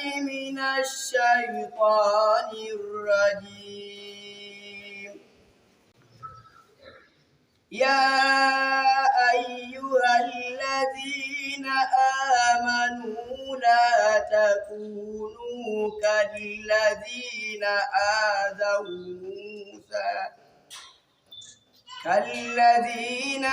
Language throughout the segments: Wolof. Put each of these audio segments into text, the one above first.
من الشيطان الرجيم يا أيها الذين آمنوا لا تكونوا كالذين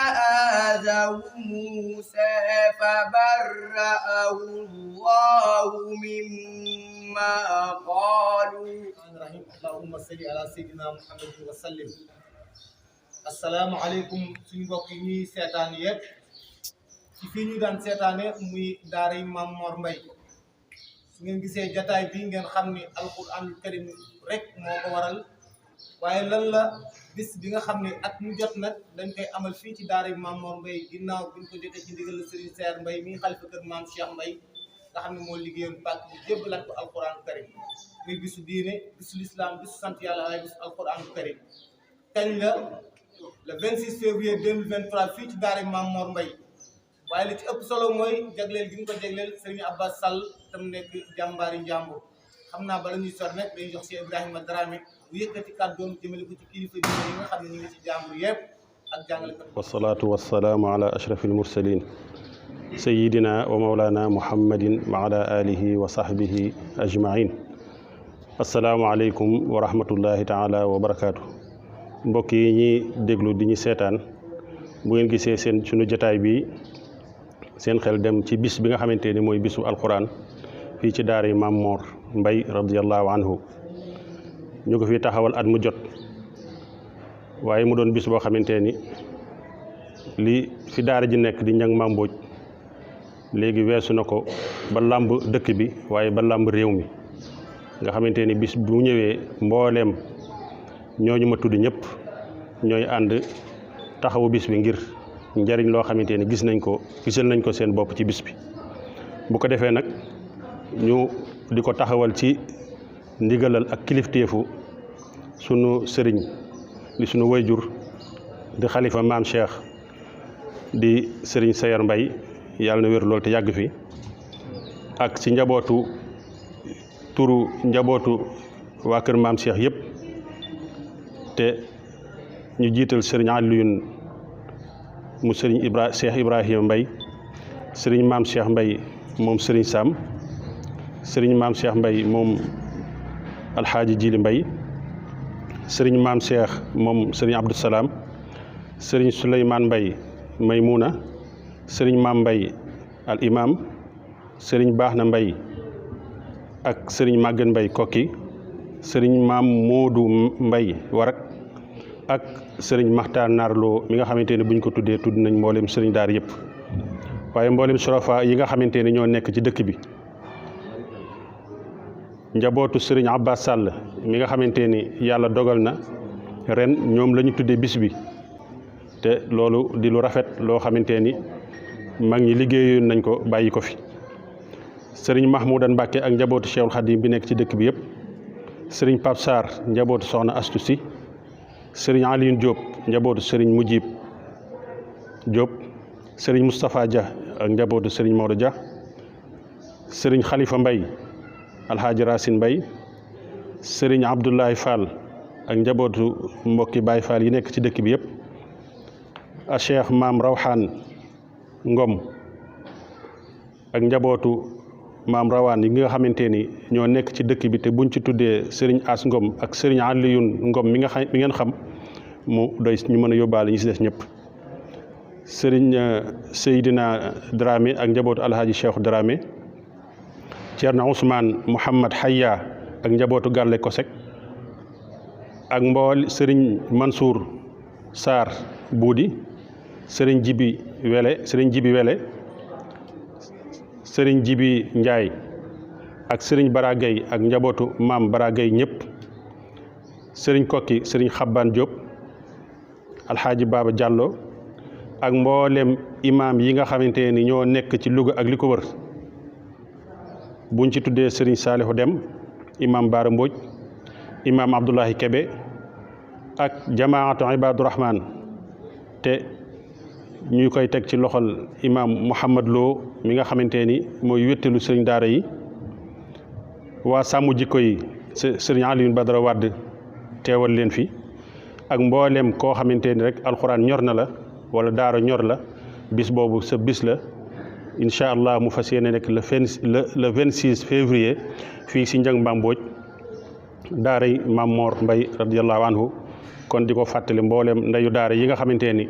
آذوا موسى فبرأه الله مما قالوا. اللهم صل على سيدنا محمد وسلم. asalaamaaleykum suñu mbokk yi ñuy seetaan yëpp ci fii ñu daan seetaane muy daara yi Mame Mor Mbaye su ngeen gisee jataay bi ngeen xam ni alquranul karim rek moo ko waral waaye lan la bis bi nga xam ne at mu jot nag dañ koy amal fii ci daara yi Mame Mor Mbaye ginnaaw bi ñu ko jotee ci ndigal Serigne Saer Mbaye mi ngi xalifa kër Mame Cheikh Mbaye nga xam ne moo liggéeyoon pàcc bi jébbalat ko alquranul karim muy bisu diine bisu lislaam bisu sant yàlla waaye bisu alquranul karim kañ la le 26 février 2023 fii ci daara Mame Mor Mbaye waaye li ci ëpp solo mooy jagleel gi ñu ko jagleel Serigne Abbas Sall tam nekk jàmbaari njàmbur xam naa bala ñuy sor nag dañuy jox Cheikh Ibrahima Dramé bu yëkkati kàddoom jëmale ko ci kilifa diine yi nga xam ne ñu ngi ci jàmbur yëpp ak jàngalekat. wasalaatu wasalaamu ala ashrafil mursalin sayidina wa mawlana muhammadin wa ala alihi wa sahbihi ajmain asalaamualeykum wa rahmatullahi taala wa barakaatu. mbokk yi ñuy déglu di ñu seetaan bu ngeen gisee sunu jotaay bi seen xel dem ci bis bi nga xamante ni mooy bisu alquran fii ci daara Mame Mor Mbaye radiallahu anhu ñu ko fi taxawal at mu jot waaye mu doon bis boo xamante ni li fi daara ji nekk di Ñang Mambóoj léegi weesu na ko ba làmb dëkk bi waaye ba làmb réew mi nga xamante ni bis bu ñëwee mbooleem ñooñu ma tudd ñëpp ñooy ànd taxawu bis bi ngir njariñ loo xamante ni gisal nañ ko seen bopp ci bis bi bu ko defee nag ñu di ko taxawal ci ndigalal ak kilifteefu sunu sëriñ di sunu wayjur di xalifa maam Cheikh di sëriñ Saer Mbaye yàlla na wér lool te yàgg fi ak ci njabootu waa kër maam Cheikh yëpp te ñu jiital sëriñ Alioune mu sëriñ Cheikh Ibrahima Mbaye sëriñ maam Cheikh Mbaye moom sëriñ Sam sëriñ maam Cheikh Mbaye moom alxaaji Jili Mbaye sëriñ maam Cheikh moom sëriñ Abdou Salaam sëriñ Souleymane Mbaye Maymouna sëriñ maam Mbaye al imam sëriñ Baaxna Mbaye ak sëriñ Maguette Mbaye Kokki sëriñ maam Moodu Mbaye Warak ak sëriñ Maxtaar Naarloo mi nga xamante ne buñ ko tuddee tudd nañ mboolem sëriñ daar yëpp waaye mboolem surafa yi nga xamante ne ñoo nekk ci dëkk bi njabootu sëriñ Abbas Sall mi nga xamante ni yàlla dogal na ren ñoom la ñu tuddee bis bi te loolu di lu rafet loo xamante ni mag ñi liggéeyoon nañ ko bàyyi ko fi sëriñ Mahmoudan Mbàkke ak njabootu Cheikhul Khadim bi nekk ci dëkk bi yëpp sëriñ Pape Sarr njabootu soxna Astu Si sëriñ Alioune Diop njabootu sëriñ Mujib Diop sëriñ Moustapha Dia ak njabootu sëriñ Maodo Dia sëriñ Khalifa Mbaye alxaaji Racine Mbaye sëriñ Abdoulaye Fall ak njabootu mbokki Baye Fall yi nekk ci dëkk bi yëpp a Cheikh Maam Rawxaan Ngom ak njabootu Maam Rawaan yi nga xamante ni ñoo nekk ci dëkk bi te buñ ci tuddee sëriñ As Ngom ak sëriñ Alioune Ngom mi ngeen xam mu doy ñu mën a yóbbaale ñi si des ñëpp sëriñ Seydina Dramé ak njabootu alhaaji Cheikh Dramé Ceerno Ousmane Mouhamad Hayya ak njabootu Gàlle Kosek ak mbool sëriñ Mansour Sarr Buudi sëriñ Jibi Wele sëriñ Jibi Njaay ak sëriñ Baragay ak njabootu maam Baragay ñëpp sëriñ Kokki sëriñ Xabbaan Diop alxaaji Baba Diallo ak mboolem imaam yi nga xamante ni ñoo nekk ci Louga ak li ko wër buñ ci tuddee sëriñ Saalihu Dem imaam Baara Mbóoj imaam Abdoulahi Kebe ak jamaatu Ibaadu Rahmaan te ñu koy teg ci loxol imaam Mouhamad Lo mi nga xamante ni mooy wéttalu sëriñ daara yi waa sàmm jikko yi sëriñ Alioune Badara Wade teewal leen fi ak mboolem koo xamante ni rek alxuraan ñor na la wala daara ñor la bis boobu sa bis la incha allah mu fas yéene nekk le 26 février fii si Ndiang Mbambooj daaray Maam Mor Mbay radiallahu anhu kon di ko fàttali mboolem ndeyu daara yi nga xamante ni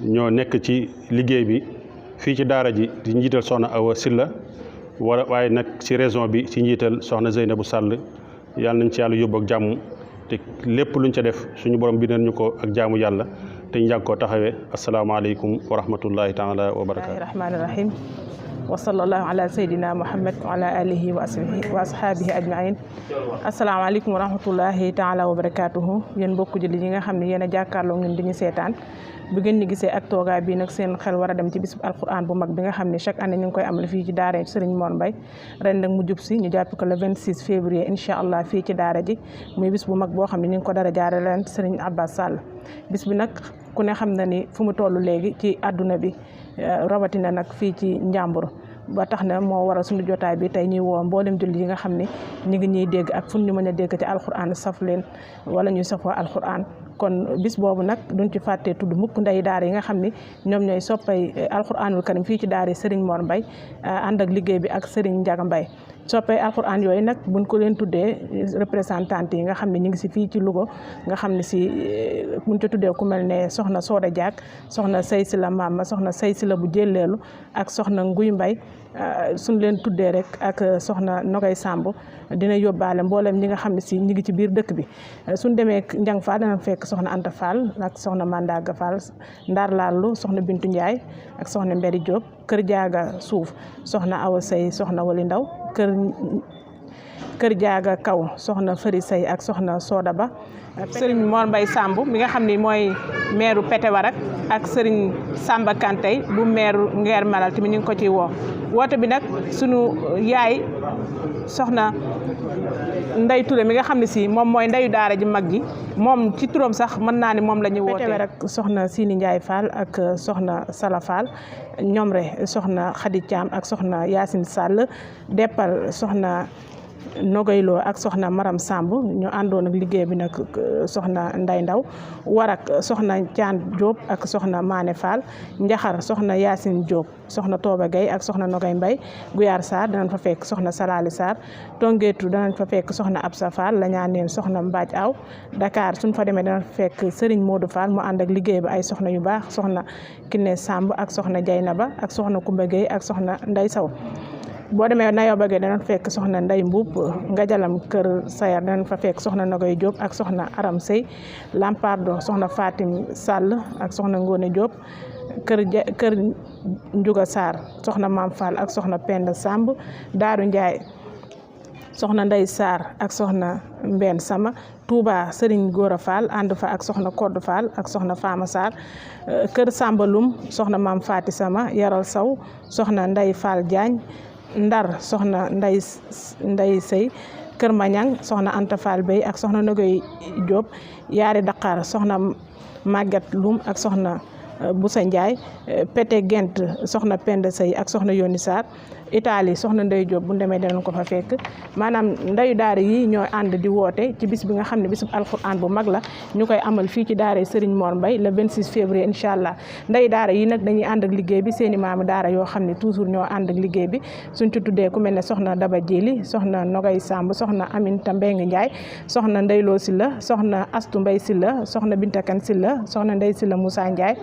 ñoo nekk ci liggéey bi fii ci daara ji di njiital soxna Awa Silla waaye nag ci région bi ci njiital soxna Zeynabu Sall yàlla nañ ci yàlla yóbbu ak jàmm te lépp luñ ca def suñu borom bi nañ ñu ko ak jaamu yàlla te ñu yàgg koo taxawee asalaamaaleykum wa rahmatullahi taala wa barakaatu. rahmaani rahim wa sallallahu ala sayyidina muhammad wa ala alihi wa ashaabihi ajmain asalaamaaleykum wa rahmatullahi taala wa barakatuhu yéen mbokku jullit yi nga xam ne yéen a jàkkaarloo ngeen di ñu seetaan bu ngeen ñu gisee ak toogaay bi nag seen xel war a dem ci bis bu alquran bu mag bi nga xam ne chaque année ñu ngi koy amal fii ci daara Serigne Mor Mbaye ren nag mu jub si ñu jàpp ko le 26 février incha allah fii ci daara ji muy bis bu mag boo xam ne ñu ngi ko dara jaare leen Serigne Abbas Sall bis bi nag ku ne xam na ni fu mu toll léegi ci àdduna bi rawatina nag fii ci Njàmbur ba tax na moo waral suñu jotaay bi tey ñuy woo mboolem jullit yi nga xam ne ñu ngi ñuy dégg ak fu ñu mën a dégg ci alquran saf leen wala ñuy safoo alquran kon bis boobu nag duñ ci fàttee tudd mukk ndey daara yi nga xam ne ñoom ñooy soppay alquranul karim fii ci daara Serigne Mor Mbaye ànd ak liggéey bi ak Serigne Ndiaga Mbaye soppay alquran yooyu nag buñ ko leen tuddee représentant yi nga xam ne ñu ngi si fii ci Louga nga xam ne si buñ ci tuddee ku mel ne soxna Sooda Diak soxna Sey Sila Mama soxna Sey Sila bu jélleelu ak soxna Nguy Mbay suñ leen tuddee rek ak soxna Nogay Samb dina yóbbaale mboolem ñi nga xam ne si ñi ngi ci biir dëkk bi suñ demee Njang Fall dana fekk soxna Anta Fall ak soxna Mandaga Fall Ndar Lallu soxna Bintu Ndiaye ak soxna Mberi Diop kër jaaga suuf soxna Awa Sey soxna Wali Ndaw kër jaaga kaw soxna Fëri Sey ak soxna Soda Ba Serigne Mor Mbaye Samb mi nga xam ne mooy maire Pétéwarak ak Serigne Samba Kantey bu maire Ngeer Malal tamit ñu ngi ko ciy woo woote bi nag sunu yaay soxna Ndey Touré mi nga xam ne si moom mooy ndeyu daara ji mag ji moom ci turam sax mën naa ne moom la ñuy woote Pétéwarak soxna Sini Ndiaye Fall ak soxna Sala Fall ñoom re soxna Khady Thiam ak soxna Yacine Sall deppal soxna Nogoyloo ak soxna Maram Samb ñu àndoon ak liggéey bi nag soxna Nday Ndaw Warak soxna Thian Diop ak soxna Mané Fall Njaxar soxna Yacine Diop soxna Tooba Gueye ak soxna Nogay Mbay Guyaar Sarr danañ fa fekk soxna Salali Sarr Tongeetu danañ fa fekk soxna Absa Fall la ñaaneen soxna Mbaaj Aw Dakar suñ fa demee danañ fa fekk Serigne Modou Fall mu ànd ak liggéey bi ay soxna yu baax soxna Kiné Samb ak soxna Jaynaba ak soxna Kumba Gueye ak soxna Nday Saw boo demee Nayo Bagé danañ fekk soxna Nday Mbuub nga jalam kër Sayar danañ fa fekk soxna Nogoy Diop ak soxna Aram Sey Lampardo soxna Fatim Sall ak soxna Ngone Diop kër Njuga Sarr soxna Mam Fall ak soxna Penda Samb Daaru Ndiaye soxna Ndey Sarr ak soxna Mbenn Sama Touba Serigne Gora Fall ànd fa ak soxna Kodd Fall ak soxna Fama Sarr kër Samba Lum soxna Mam Fati Sama Yaral Saw soxna Ndey Fall Diagne Ndar soxna Nday Sey kër Mañang soxna Anta Fall Bey ak soxna Nogoy Diop Yaari Dakar soxna Maguette Loum ak soxna Boussa Ndiaye Pété Gent soxna Penda Sey ak soxna Yoni Sarr Italie soxna Ndey Diop bu demee danañ ko fa fekk maanaam ndeyu daara yi ñooy ànd di woote ci bis bi nga xam ne bisub alquran bu mag la ñu koy amal fii ci daara Serigne Mor Mbaye le 26 février incha allah ndeyu daara yi nag dañuy ànd ak liggéey bi seeni maamu daara yoo xam ne toujours ñoo ànd ak liggéey bi suñ ci tuddee ku mel ne soxna Daba Djili soxna Nogay Samb soxna Aminta Mbeng Ndiaye soxna Ndeyloo Silla soxna Astu Mbay Silla soxna Bintakan Silla soxna Ndey Silla Moussa Ndiaye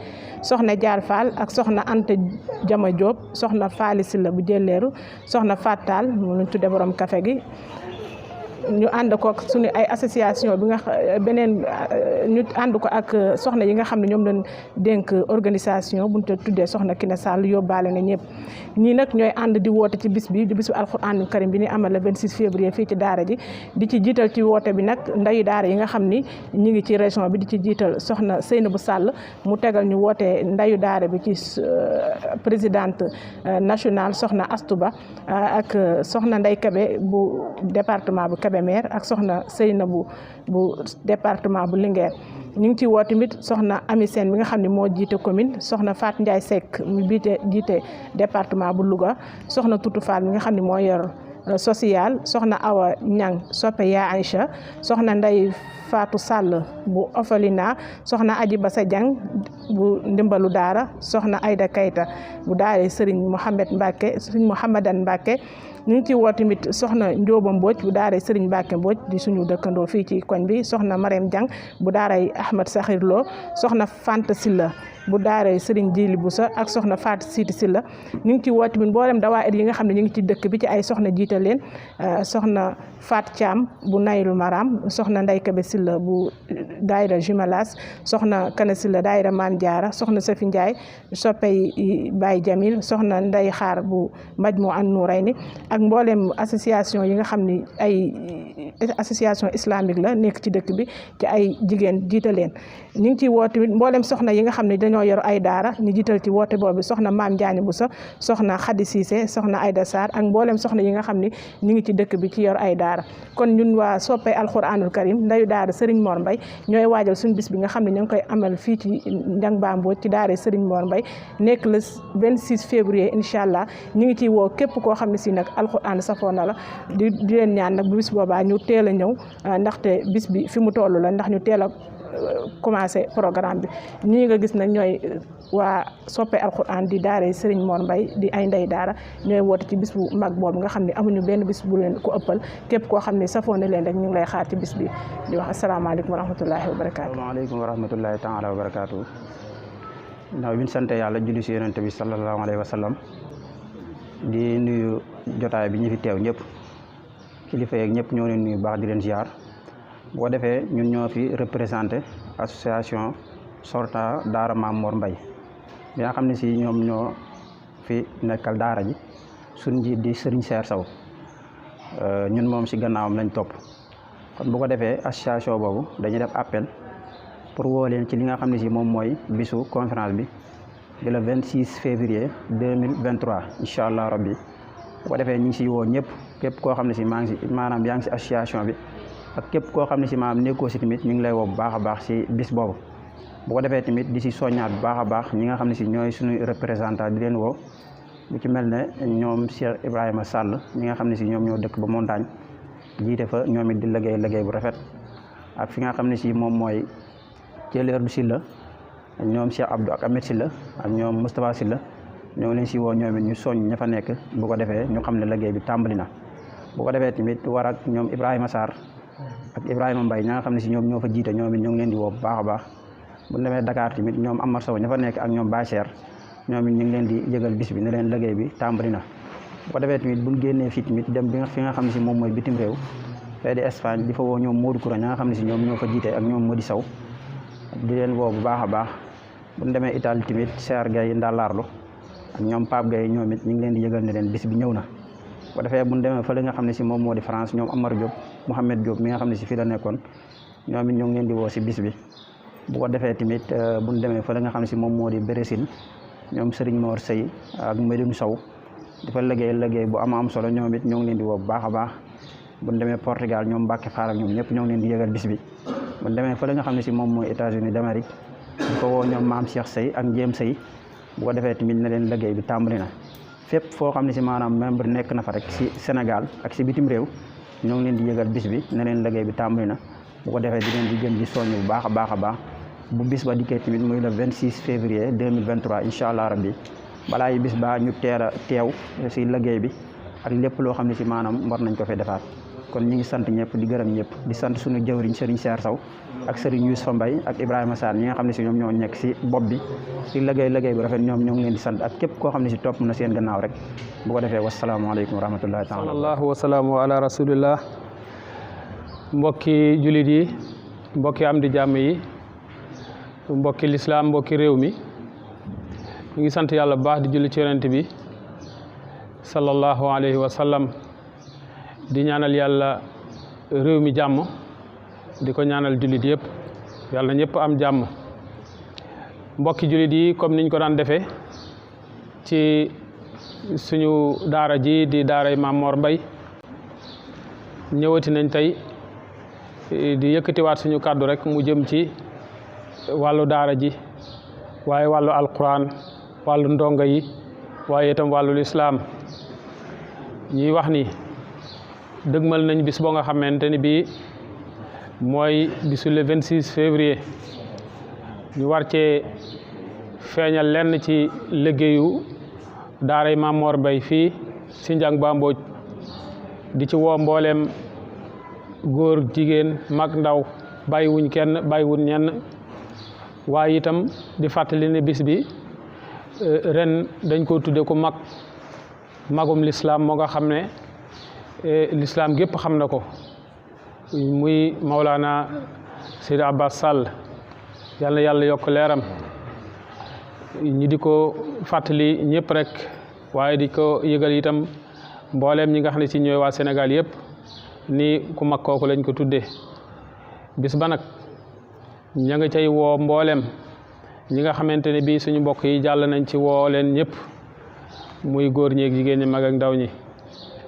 soxna Jaar Fall ak soxna Anta Jama Diop soxna Faali Silla bu jëlleeru soxna Fatal mu ñu tudde borom café gi ñu ànd ko ak suñu ay association bi nga beneen ñu ànd ko ak soxna yi nga xam ne ñoom lañ dénk organisation buñ te tuddee soxna Kiné Sall yóbbaale na ñëpp ñii nag ñooy ànd di woote ci bis bi di bisu alxuraanul karim bi ni amal le 26 février fii ci daara ji di ci jiital ci woote bi nag ndeyu daara yi nga xam ni ñi ngi ci région bi di ci jiital soxna Seynabou Sall mu tegal ñu woote ndeyu daara bi ci présidente nationale soxna Astuba ak soxna Ndey Kebe bu département bu Kébémer ak soxna Seynabou bu département bu Linguère ñu ngi ci woo tamit soxna Ami Sène bi nga xam ne moo jiite commune soxna Fatou Ndiaye Seck mu jiite département bu Louga soxna Toutou Fall mi nga xam ne moo yor social soxna Awa Ñang soppe yaa Aïcha soxna Ndey Fatou Sall bu Ofalina soxna Aji Basa Diang bu ndimbalu daara soxna Aïda Kayta bu daare Serigne Mohamed Mbacke Serigne Mouhamadan Mbacke ñu ngi ci woo tamit soxna Ndioba Mbodj bu daaray Serigne Mbacke Mbodj di suñu dëkkandoo fii ci koñ bi soxna Marème Diang bu daaray Ahmed Sakhir Lo soxna Fanta Silla bu daaray Serigne Djili Boussa ak soxna Fatou Siti Silla ñu ngi ci woo tamit mboolem dawaayir yi nga xam ne ñu ngi ci dëkk bi ci ay soxna jiital leen soxna Fat Thiam bu Naylu Maram soxna Ndey Kebe Silla bu daayira Jumelas soxna Kana Silla daayira Maam Jaara soxna Safi Ndiaye soppey Baye Jamil soxna Ndey Xaar bu Majmu an Nourayni ak mboolem association yi nga xam ni ay association islamique la nekk ci dëkk bi ci ay jigéen jiital leen ñu ngi ciy woo tamit mboolem soxna yi nga xam ne dañoo yor ay daara ñu jiital ci woote boobu soxna Maam Diagne Boussa soxna Khady Cissé soxna Aïda Sarr ak mboolem soxna yi nga xam ne ñu ngi ci dëkk bi ci yor ay daara kon ñun waa soppay alquranul karim ndayu daara Serigne Mor Mbaye ñooy waajal suñu bis bi nga xam ne ñu ngi koy amal fii ci Ndang Bambo ci daara Serigne Mor Mbaye nekk le 26 février incha allah ñu ngi ciy woo képp koo xam ne si nag alquran safoo na la di leen ñaan nag bu bis boobaa ñu teel a ñëw ndaxte bis bi fi mu toll la ndax ñu teel a commencé programme bi ñii nga gis nag ñooy waa soppe alquran di daara Serigne Mor Mbaye di ay ndey daara ñooy woote ci bis bu mag boobu nga xam ne amuñu benn bis bu leen ko ëppal képp koo xam ne safoo na leen rek ñu ngi lay xaar ci bis bi di wax asalaamaaleykum wa rahmatullahi wa barakaatu. asalaamaaleykum wa rahmatullahi taala wa barakaatu. ndax bi ñu sant yàlla julli si yonente bi sallallahu alayhi wa sallam di nuyu jotaay bi ñu fi teew ñëpp kilifa yeeg ñëpp ñoo leen nuyu baax di leen ziar bu ko defee ñun ñoo fi représenté association sorta daara Maam Mor Mbaye bi nga xam ne si ñoom ñoo fi nekkal daara ji suñ njiit di Serigne Cheikh Sow ñun moom si gannaawam lañ topp kon bu ko defee association boobu dañuy def appel pour woo leen ci li nga xam ne si moom mooy bisu conférence bi di le 26 février 2023 incha allah rabbi bu ko defee ñu ngi siy woo ñëpp képp koo xam ne si yaa ngi si association bi ak képp koo xam ne si maanaam nekkoo si tamit ñu ngi lay woo bu baax a baax si bis boobu bu ko defee tamit di si soññaat bu baax a baax ñi nga xam ne si ñooy suñu représentant di leen woo lu ci mel ne ñoom Cheikh Ibrahima Sall ñi nga xam ne si ñoom ñoo dëkk ba montagne jiite fa ñoom it di liggéey bu rafet ak fi nga xam ne si moom mooy Thiel du Silla ñoom Cheikh Abdou ak Ahmed Silla ak ñoom Moustapha Silla ñoo leen si woo ñoom it ñu soññ ña fa nekk bu ko defee ñu xam ne liggéey bi tàmbali na bu ko defee tamit war ak ñoom Ibrahima Sarr ak Ibrahima Mbaye ña nga xam ne si ñoom ñoo fa jiite ñoom it ñu ngi leen di woo bu baax a baax bu demee Dakar tamit ñoom Amar Sow ña fa nekk ak ñoom Bacher ñoom it ñu ngi leen di yëgal bis bi ne leen liggéey bi tàmbali na bu ko defee tamit buñ génnee fii tamit dem bi fi nga xam ne si moom mooy bitim réew fee di Espagne di fa woo ñoom Modou Koura ña nga xam ne si ñoom ñoo fa jiite ak ñoom Modi Sow di leen woo bu baax a baax buñ demee Italie tamit Cheikh Gaye Ndalarlo ak ñoom Pape Gaye ñoom it ñu ngi leen di yëgal ne leen bis bi ñëw na bu defee buñ demee fële nga xam ne si moom moo di France ñoom Amar Diop Mouhamed Diop mi nga xam ne si fii la nekkoon ñoom it ñoo ngi leen di woo si bis bi bu ko defee tamit buñ demee fële nga xam ne si moom moo di Brésil ñoom Serigne Mor Sey ak Medoune Sow dafa liggéey bu am solo ñoom it ñoo ngi leen di woo bu baax a baax buñ demee Portugal ñoom Mbacke Fall ak ñoom ñëpp ñoo ngi leen di yëgal bis bi buñ demee fële nga xam ne si moom mooy États-Unis d'Amérique di ko woo ñoom Maam Cheikh Sey ak Njéem Sey bu ko defee tamit ne leen liggéey bi tàmbali na fépp foo xam ne si maanaam membre nekk na fa rek si Sénégal ak si bitim réew ñoo ngi leen di yëgal bis bi ne leen liggéey bi tàmbali na bu ko defee di leen di gën di soññ bu baax a baax bu bis ba dikkee tamit muy le 26 février 2023 incha allah rabbi balaa yi bis ba ñu teew si liggéey bi ak lépp loo xam ne si maanaam war nañ ko fi defaat kon ñu ngi sant ñëpp di gërëm ñëpp di sant suñu jëwriñ Serigne Cheikh Sow ak Serigne Youssoufa Mbaye ak Ibrahima Sarr ñi nga xam ne si ñoom ñoo nekk si bopp bi si liggéey bu rafet ñoom ñoo ngi leen di sant ak képp koo xam ne si topp na seen gannaaw rek bu ko defee wasalaamaaleykum wa rahmatullahi taala sallallahu wa salaamu ala rasulillah mbokki julit yi mbokki am di jàmm yi mbokki lislaam mbokki réew mi ñu ngi sant yàlla bu baax di julli ci yonent bi sallallahu alayhi wa sallam di ñaanal yàlla réew mi jàmm di ko ñaanal jullit yëpp yàlla ñëpp am jàmm mbokki jullit yi comme niñ ko daan defee ci suñu daara ji di daaray Maam Mor Mbaye ñëwati nañ tey di yëkkatiwaat suñu kàddu rek mu jëm ci wàllu daara ji waaye wàllu alquran wàllu ndongo yi waaye itam wàllu lislaam ñuy wax ni dëgmal nañ bis boo nga xamante ni bii mooy bisu le 26 février ñu war cee feeñal lenn ci liggéeyu daaray Maam Mor Mbay fii si Njang Ba Mbodj di ci woo mbooleem góor jigéen mag ndaw bàyyiwuñ kenn bàyyiwuñ ñenn waaye itam di fàttali ne bis bi ren dañ ko tudde ku magum lislaam moo nga xam ne lislaam gépp xam na ko muy Maulana Seydi Abbas Sall yàlla na yàlla yokk leeram ñi di ko fàttali ñëpp rek waaye di ko yëgal itam mbooleem ñi nga xam ne si ñooy waa Sénégal yëpp ni ku mag kooku lañ ko tuddee bis ba nag ña nga cay woo mbooleem ñi nga xamante ne bii suñu mbokk yi jàll nañ ci woo leen ñëpp muy góor ñeeg jigéen ñi mag ak ndaw ñi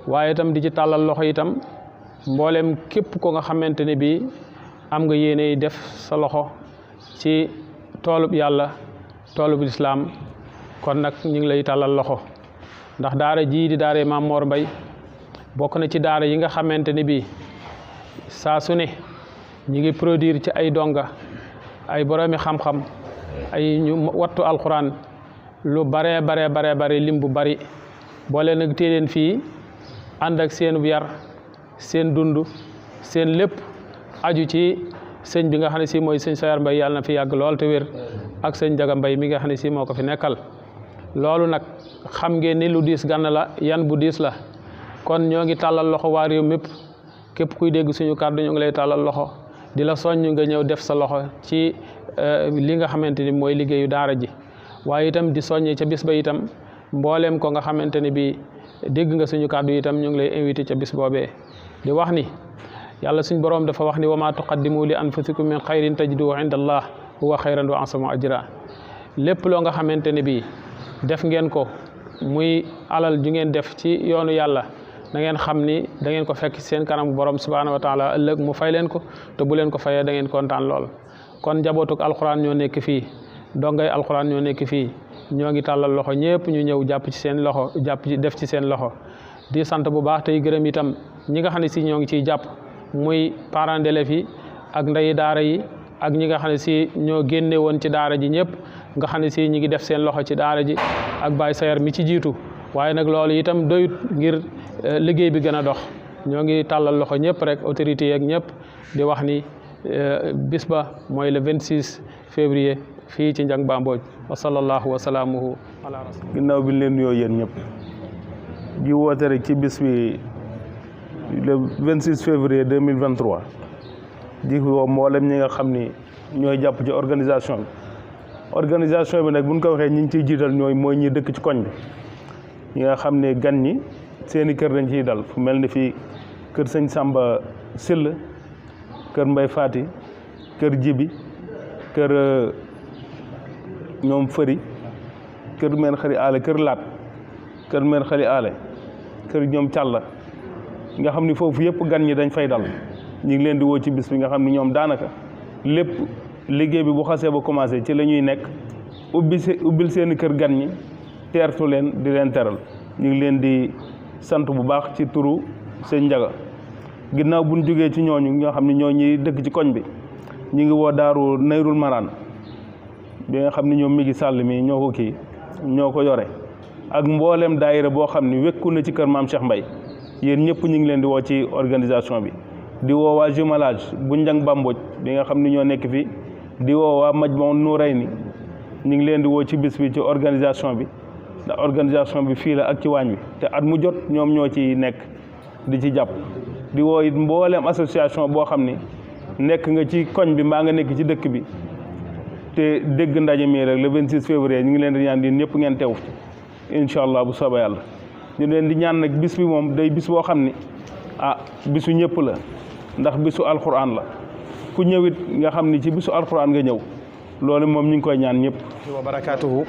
waaye itam di ci tàllal loxo itam mbooleem képp ko nga xamante ne bii am nga yéene def sa loxo ci toolub yàlla toolub lislaam kon nag ñu ngi lay tàllal loxo ndax daara jii di daara Maam Mor Mbay bokk na ci daara yi nga xamante ne bii saa su ne ñi ngi produire ci ay donga ay boroomi xam-xam ay ñu wattu alxuraan lu bare lim bu bari boole nag téeleen fii ànd ak seen yar seen dund seen lépp aju ci sëñ bi nga xam ne si mooy sëñ Sayar Mbay yàlla na fi yàgg lool te wér ak sëñ Jaga Mbay mi nga xam ne si moo ko fi nekkal loolu nag xam ngeen ni lu diis gànn la yan bu diis la kon ñoo ngi tàllal loxo waa réew mépp képp kuy dégg suñu kàddu ñu ngi lay tàllal loxo di la soññ nga ñëw def sa loxo ci li nga xamante ni mooy liggéeyu daara ji waaye itam di soññee ca bis ba itam mbooleem ko nga xamante ni bi dégg nga suñu kàddu itam ñu ngi lay invité ca bis boobee di wax ni yàlla suñ boroom dafa wax ni wa ma tuqaddimu li anfusikum min xayrin tajiduhu inda allah huwa xayran wa ansama ajra lépp loo nga xamante ne bii def ngeen ko muy alal ju ngeen def ci yoonu yàlla da ngeen xam ni da ngeen ko fekk seen kanam borom subhanahu wa taala ëllëg mu fay leen ko te bu leen ko fayee da ngeen kontaan lool kon njabootuk alxuraan ñoo nekk fii dongay alxuraan ñoo nekk fii ñoo ngi tàllal loxo ñëpp ñu ñëw jàpp ci seen loxo jàpp ci def ci seen loxo di sant bu baax tey gërëm itam ñi nga xam ne si ñoo ngi ciy jàpp muy parents d'élèves yi ak ndeyi daara yi ak ñi nga xam ne si ñoo génne woon ci daara ji ñëpp nga xam ne si ñi ngi def seen loxo ci daara ji ak Baye Sayar mi ci jiitu waaye nag loolu itam doyut ngir liggéey bi gën a dox ñoo ngi tàllal loxo ñëpp rek autorités yeeg ñëpp di wax ni bis ba mooy le 26 février fii ci Njang Ba Mbodj wa sallallahu wa salaamuhu ala rasul. ginnaaw bi leen nuyoo yéen ñëpp di woote rek ci bis bi le 26 février 2023 di woo mboolem ñi nga xam ni ñooy jàpp ci organisation bi nag buñ ko waxee ñi ngi ciy jiital mooy ñi dëkk ci koñ bi ñi nga xam ne gan ñi seeni kër dañ ciy dal fu mel ni fii kër sëñ Samba Sill kër Mbay Faati kër Jibi kër ñoom Fëri kër meen xëri aale kër Laat kër meen xëri aale kër ñoom Càlla nga xam ni foofu yëpp gan ñi dañ fay dal ñu ngi leen di woo ci bis bi nga xam ni ñoom daanaka lépp liggéey bi bu xasee ba commencé ci la ñuy nekk ubbil seeni kër gan ñi teertu leen di leen teral ñu ngi leen di sant bu baax ci turu sëñ Njaga ginnaaw buñ jógee ci ñooñu ñoo xam ne ñoo ñuy dëkk ci koñ bi ñu ngi woo daaru Nayrul Maraan bi nga xam ne ñoom mi ngi sàll mi ñoo ko yore ak mboolem daayira boo xam ne wekku na ci kër maam Cheikh Mbay yéen ñëpp ñu ngi leen di woo ci organisation bi di woo waa jumelage bu Njang Ba Mbodj bi nga xam ne ñoo nekk fii di woo waa Majmahun Nurayni ñu ngi leen di woo ci bis bi ci organisation bi ndax organisation bi fii la ak ci waañ wi te at mu jot ñoom ñoo ci nekk di ci jàpp di woo it mbooleem association boo xam ni nekk nga ci koñ bi mbaa nga nekk ci dëkk bi te dégg ndaje mi rek le 26 février ñu ngi leen di ñaan di ñëpp ngeen teew incha allah bu soobee yàlla ñu leen di ñaan nag bis bi moom day bis boo xam ni bisu ñëpp la ndax bisu alxuraan la ku ñëwit nga xam ni ci bisu alxuraan nga ñëw loolu moom ñu ngi koy ñaan ñëpp. wa barakaatuhu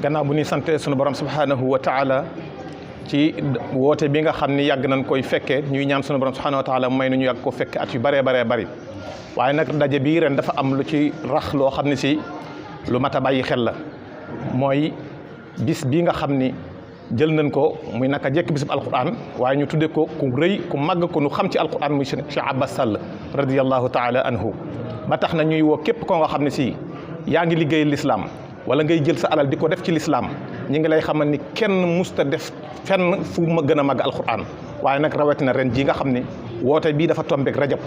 gannaaw bu ñuy sante sunu borom subhanahu wa taala ci woote bi nga xam ni yàgg nañ koy fekkee ñuy ñaan sunu borom subhanahu wa taala may nu ñu yàgg ko fekke at yu bëree bëri waaye nag daje bii ren dafa am lu ci rax loo xam ne si lu mat a bàyyi xel la mooy bis bii nga xam ni jël nañ ko muy naka jekk bisub alquran waaye ñu tudde ko ku rëy ku màgg ko nu xam ci alquran muy Cheikh Abbas Sall radiyallahu taala anhu ba tax na ñuy woo képp koo nga xam ne si yaa ngi liggéey lislaam wala ngay jël sa alal di ko def ci lislaam ñi ngi lay xamal ni kenn musta def fenn fu ma gën a màgg alquran waaye nag rawatina ren jii nga xam ne woote bii dafa tombeek rajab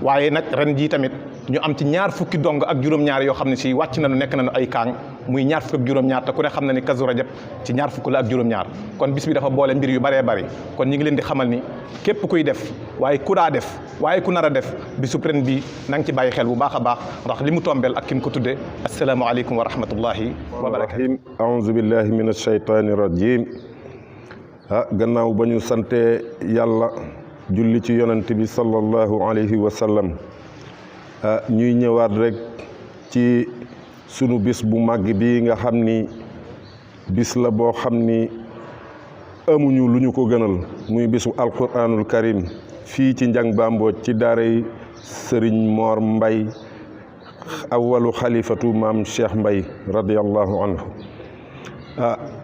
waaye nag ren jii tamit ñu am ci ñaar fukki dong ak juróom-ñaar yoo xam ne si wàcc nañu nekk nañu ay kaang muy ñaar fukk ak juróom-ñaar te ku ne xam na ni kazu rajab ci ñaar fukk la ak juróom-ñaar kon bis bi dafa boole mbir yu bëree bëri kon ñi ngi leen di xamal ni képp kuy def waaye ku daa def waaye ku nar a def bisu ren bi na nga ci bàyyi xel bu baax a baax ndax li mu tombeel ak ki mu ko tudde asalaamaaleykum wa rahmatullahi wa barakatuh. aouzu billahi min ashaytani rajim gannaaw ba ñu sante yàlla julli ci yonent bi sallallahu alayhi wa sallam ñuy ñëwaat rek ci sunu bis bu màgg bi nga xam ni bis la boo xam ni amuñu lu ñu ko gënal muy bisu alquranul karim fii ci Njang Bambooj ci daaray Sëriñ Mor Mbay awalu xalifatu maam Cheikh Mbay radiyallahu anhu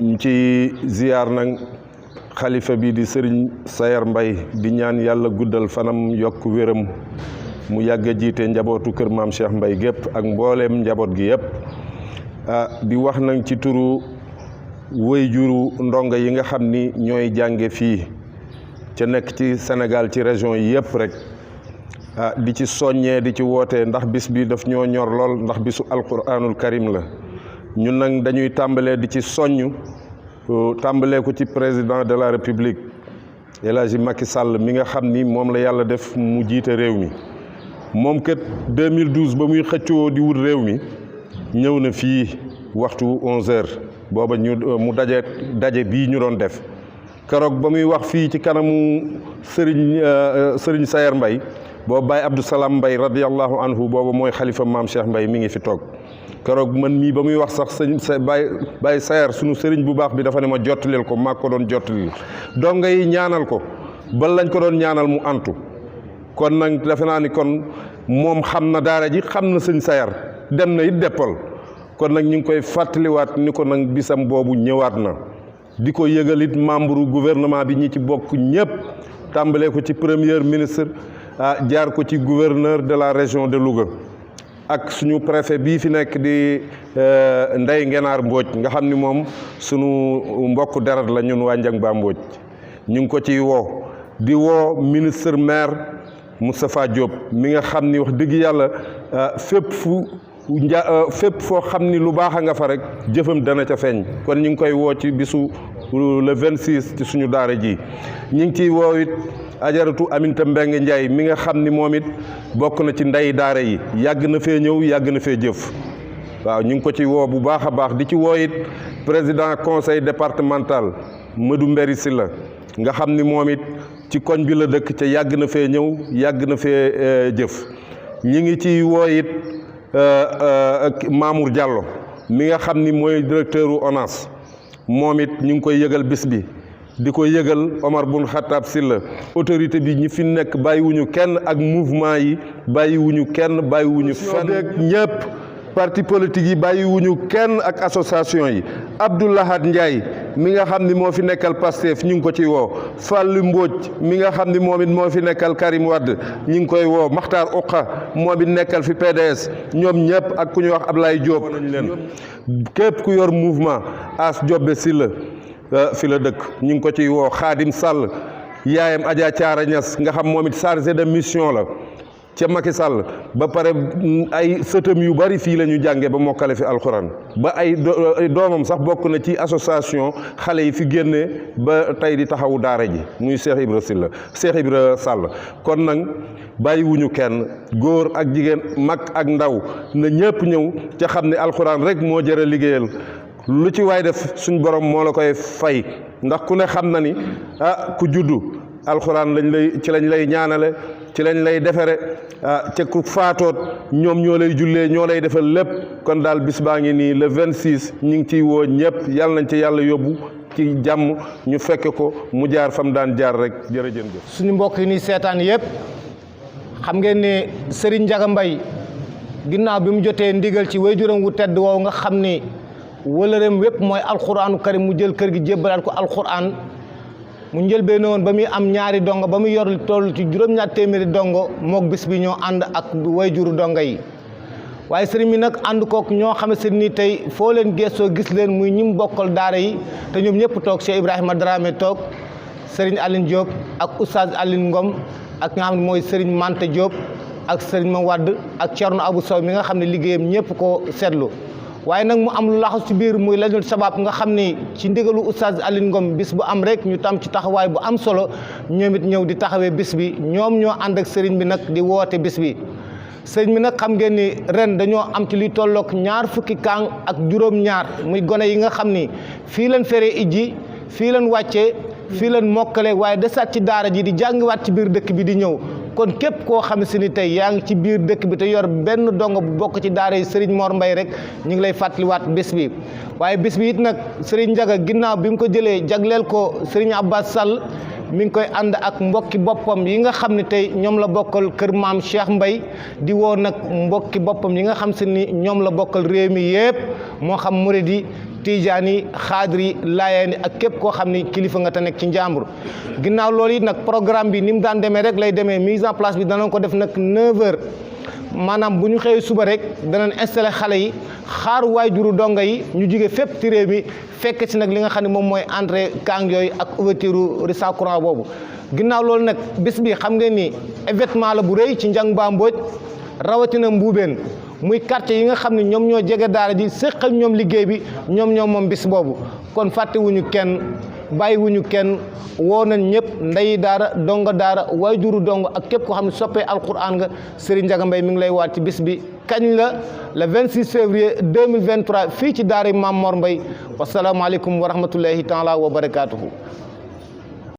ñu ci ziyaar nag xalifa bi di Sëriñ Sayar Mbay di ñaan yàlla guddal fanam yokk wéram mu yàgg a jiite njabootu kër maam Cheikh Mbay gépp ak mbooleem njaboot gi yëpp di wax nag ci turu wëy juru ndongo yi nga xam ni ñooy jànge fii ca nekk ci Sénégal ci région yi yëpp rek di ci soññee di ci woote ndax bis bi daf ñoo ñor lool ndax bisu alquranul karim la ñun nag dañuy tàmbalee di ci soññ tàmbalee ko ci président de la république El Hadji Macky Sall mi nga xam ni moom la yàlla def mu jiite réew mi moom kat 2012 ba muy xëccoo di wut réew mi ñëw na fii waxtu 11h booba mu daje bii ñu doon def keroog ba muy wax fii ci kanamu Sëriñ Sayar Mbay booba Baye Abdou Salam Mbay radiyallahu anhu booba mooy xalifa maam Cheikh Mbay mi ngi fi toog keroog man mii ba muy wax sax Baye Sayar sunu sëriñ bu baax bi dafa ne ma jottalil ko maa ko doon jottalil donga yi ñaanal ko bal lañ ko doon ñaanal mu antu kon nag defe naa ni kon moom xam na daara ji xam na sëñ Sayar dem na it deppal kon nag ñu ngi koy fàttaliwaat ni ko nag bisam boobu ñëwaat na di ko yëgal it membre gouvernement bi ñi ci bokk ñëpp tàmbalee ko ci premier ministre jaar ko ci gouverneur de la région de Louga ak suñu préfet bii fi nekk di Ndey Ngenaar Mbooj nga xam ni moom suñu mbokk deret la ñun waa Njang Bambooj ñu ngi ko ciy woo di woo ministre maire Moustapha Diop mi nga xam ni wax dëgg yàlla fépp foo xam ni lu baax a nga fa rek jëfam dana ca feeñ kon ñu ngi koy woo ci bisu le 26 ci suñu daara ji ñu ngi ciy woo it ajaratu Aminta Mbeng Njaay mi nga xam ni moom it bokk na ci ndey daara yi yàgg na fee ñëw yàgg na fee jëf waaw ñu ngi ko ci woo bu baax a baax di ci woo it président conseil départemental Madou Mbéri Sylla nga xam ni moom it ci koñ bi la dëkk ca yàgg na fee ñëw yàgg na fee jëf ñi ngi ci woo it Mamour Diallo mi nga xam ni mooy directeur u ONAS moom it ñu ngi koy yëgal bis bi di ko yëgal Omar Bun Khattab Sylla autorité bi ñi fi nekk bàyyiwuñu kenn ak mouvement yi bàyyiwuñu kenn bàyyiwuñu fenn ñëpp parti politique yi bàyyiwuñu kenn ak association yi Abdoulahad Ndiaye mi nga xam ni moo fi nekkal Pastef ñu ngi ko ci woo Fallou Mbodj mi nga xam ni moom it moo fi nekkal Karim Wade ñu ngi koy woo Makhtar Ouqa moom it nekkal fi PDS ñoom ñëpp ak ku ñuy wax Ablaye Diop nañ leen képp ku yor mouvement As Jobbe Sylla fi la dëkk ñu ngi ko ciy woo Khadim Sall yaayam Adja Thiara Niass nga xam moom it chargé de mission la ca Macky Sall ba pare ay sëtëm yu bari fii la ñu jànge ba mokkale fi alxuraan ba ay doomam sax bokk na ci association xale yi fi génne ba tey di taxawu daara ji muy Cheikh Ibra Sall kon nag bàyyiwuñu kenn góor ak jigéen mag ak ndaw na ñëpp ñëw ca xam ne alxuraan rek moo jëra liggéeyal lu ci waay def suñ borom moo la koy fay ndax ku ne xam na ni ku juddu alxuraan ci lañ lay ñaanale ci lañ lay defere te ku faatoot ñoom ñoo lay jullee ñoo lay defal lépp kon daal bis baa ngi nii le 26 ñu ngi ciy woo ñëpp yàlla nañ ci yàlla yóbbu ci jàmm ñu fekk ko mu jaar fam daan jaar rek jërëjëf. suñu mbokk yi ni seetaan yëpp xam ngeen ne Serigne Ndiaga Mbaye ginnaaw bi mu jotee ndigal ci waajuram wu tedd woow nga xam ni wëlëreem wépp mooy alquranu karim mu jël kër gi jébbalaat ko alquran mu njëlbee woon ba muy am ñaari dongo ba muy yor toll ci juróom-ñaar téeméeri dongo mook bis bi ñoo ànd ak wayjuru dongo yi waaye sëriñ bi nag ànd kook ñoo xamante ni tey foo leen gëstoo gis leen muy ñim bokkal daara yi te ñoom ñëpp toog Cheikh Ibrahima Dramé toog sëriñ Aline Diop ak oustaz Aline Ngom ak nga xam ne mooy sëriñ Mante Diop ak sëriñ Ma Wadd ak Thierno Abou Sow mi nga xam ne liggéeyam ñëpp ko seetlu waaye nag mu am lu laxas ci biir muy lajnatu sabab nga xam ni ci ndigalu oustaz Aline Ngom bis bu am rek ñu tam ci taxawaay bu am solo ñoom it ñëw di taxawee bis bi ñoom ñoo ànd ak sëriñ bi nag di woote bis bi sëriñ bi nag xam ngeen ni ren dañoo am ci luy tolloog ñaar fukki kaang ak juróom-ñaar muy gone yi nga xam ni fii leen feree ijji fii leen wàccee fii leen mokkale waaye desaat ci daara ji di jàngiwaat ci biir dëkk bi di ñëw kon képp koo xam si ni tey yaa ngi ci biir dëkk bi te yor benn dongo bu bokk ci daara yi Serigne Mor Mbaye rek ñu ngi lay fàttaliwaat bés bi waaye bés bi it nag Serigne Ndiaga ginnaaw bi mu ko jëlee jagleel ko Serigne Abbas Sall mi ngi koy ànd ak mbokki boppam yi nga xam ne tey ñoom la bokkal kër maam Cheikh Mbaye di woo nag mbokki boppam yi nga xam si ni ñoom la bokkal réew mi yëpp moo xam murid yi Tijaan yi xaadir yi laayeen yi ak képp koo xam ni kilifa nga te nekk ci njàmbur ginnaaw loolu it nag programme bi ni mu daan demee rek lay demee mise en place bi danañ ko def nag 9h maanaam bu ñu xëyee suba rek danañ installé xale yi xaar waajuru donga yi ñu jóge fépp ci réew mi fekk ci nag li nga xam ne moom mooy entrée kàng yooyu ak ouverture risa courant boobu ginnaaw loolu nag bis bi xam ngeen ni événement la bu rëy ci Njang Ba Mbodj rawatina Mbuubeen muy quartier yi nga xam ne ñoom ñoo jege daara ji séq ak ñoom liggéey bi ñoom moom bis boobu kon fàttewuñu kenn bàyyiwuñu kenn woo nañ ñëpp ndeyi daara donga daara waajuru dong ak képp koo xam ne soppee alquran nga Serigne Ndiaga Mbaye mi ngi lay waat ci bis bi kañ la le 26 février 2023 fii ci daara Mame Mor Mbaye wasalaamaaleykum wa rahmatullahi taala wa barakaatuhu